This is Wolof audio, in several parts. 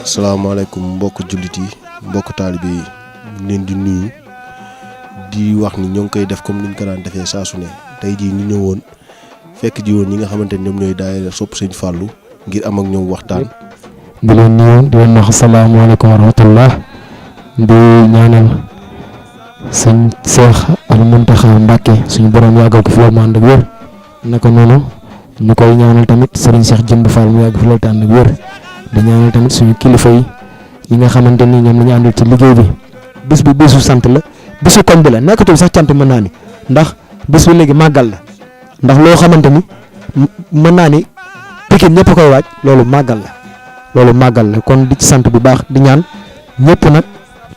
Assalamualaikum mbokk jullit yi mbokk taalibe yi leen di nuyu di wax ni ñong koy def comme niñ ko daan defé saa su ne tay ji ñu ñëwoon fekk ji woon ñi nga xamanteni ñom ñoy daayira sopp Sëñ Fallu ngir am ak ñoom waxtaan. di leen nuyu di leen wax asalaamaaleykum wa rahmatullah di ñaanal sëñ Cheikh Al Muntaxa Mbàkke suñu borom yàggal ko fi loolu ànd ak wér naka noonu ñu koy ñaanal tamit Serigne Cheikh Jëmb Fall mu yàgg fi loolu ànd ak wér di ñaanal tamit suñu kilifa yi nga xamante ni ñoom la ñu àndal ci liggéey bi bis bi bisu sant la bisu koñ bi la nekkatul sax cant mën naa ni ndax bis bi léegi màggal la ndax loo xamante ni mën naa ni Pikine ñëpp koy waaj loolu màggal la kon di ci sant bu baax di ñaan ñëpp nag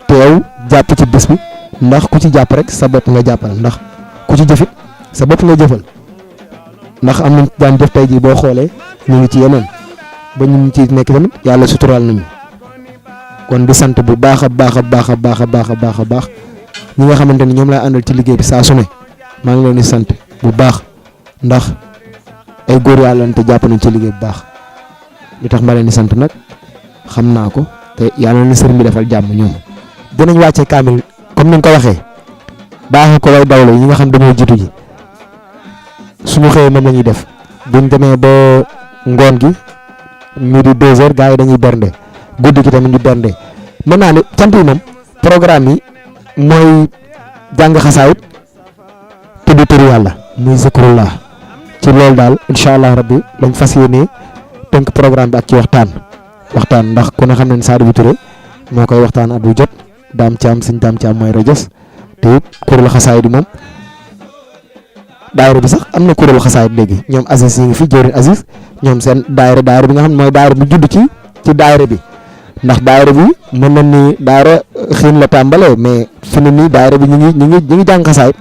teew jàpp ci bis bi ndax ku ci jàpp rek sa bopp nga jàppal ndax ku ci jëfit sa bopp nga jëfal ndax am nañ daan def tey jii boo xoolee ñu ngi ci yeneen ba ñu ci nekk tamit yàlla suturaal nañu kon di sant bu baax a baax ñi nga xamante ni ñoom lay àndal ci liggéey bi saa su ne maa ngi leen di sant bu baax ndax ay góor yàlla te jàpp nañ ci liggéey bu baax li tax ma leen di sant nag xam naa ko te yàlla na sëriñ bi defal jàmm ñoom dinañ wàcce kaamil comme ni nga ko waxee baaxee ko way dawle yi nga xam dañoo jiitu ji suñu xëyee moom la ñuy def buñ demee ba ngoon gi midi 2h gars yi dañuy bernde guddi gi tamit ñu bernde mën naa ne cant yi moom programme yi mooy jàng xasaayit tudd turu yàlla muy zikrullah ci loolu daal incha allah rabbi lañ fas yéenee tënk programme bi ak ci waxtaan ndax ku ne xam ne Sadibou Touré moo koy waxtaan at bu jot daam caam suñ daam caam mooy rajas te it kuréel xasaayit yi moom daayira bi sax am na kuréel xasaayit léegi ñoom Aziz yi ngi fi jëriñ Aziz ñoom seen daayira bi nga xam ne mooy daayira bu judd ci daayira bi ndax daayira bi mën na ni daayira xiin la tàmbalee mais fi mu nii daayira bi ñu ngi jàng xasaayit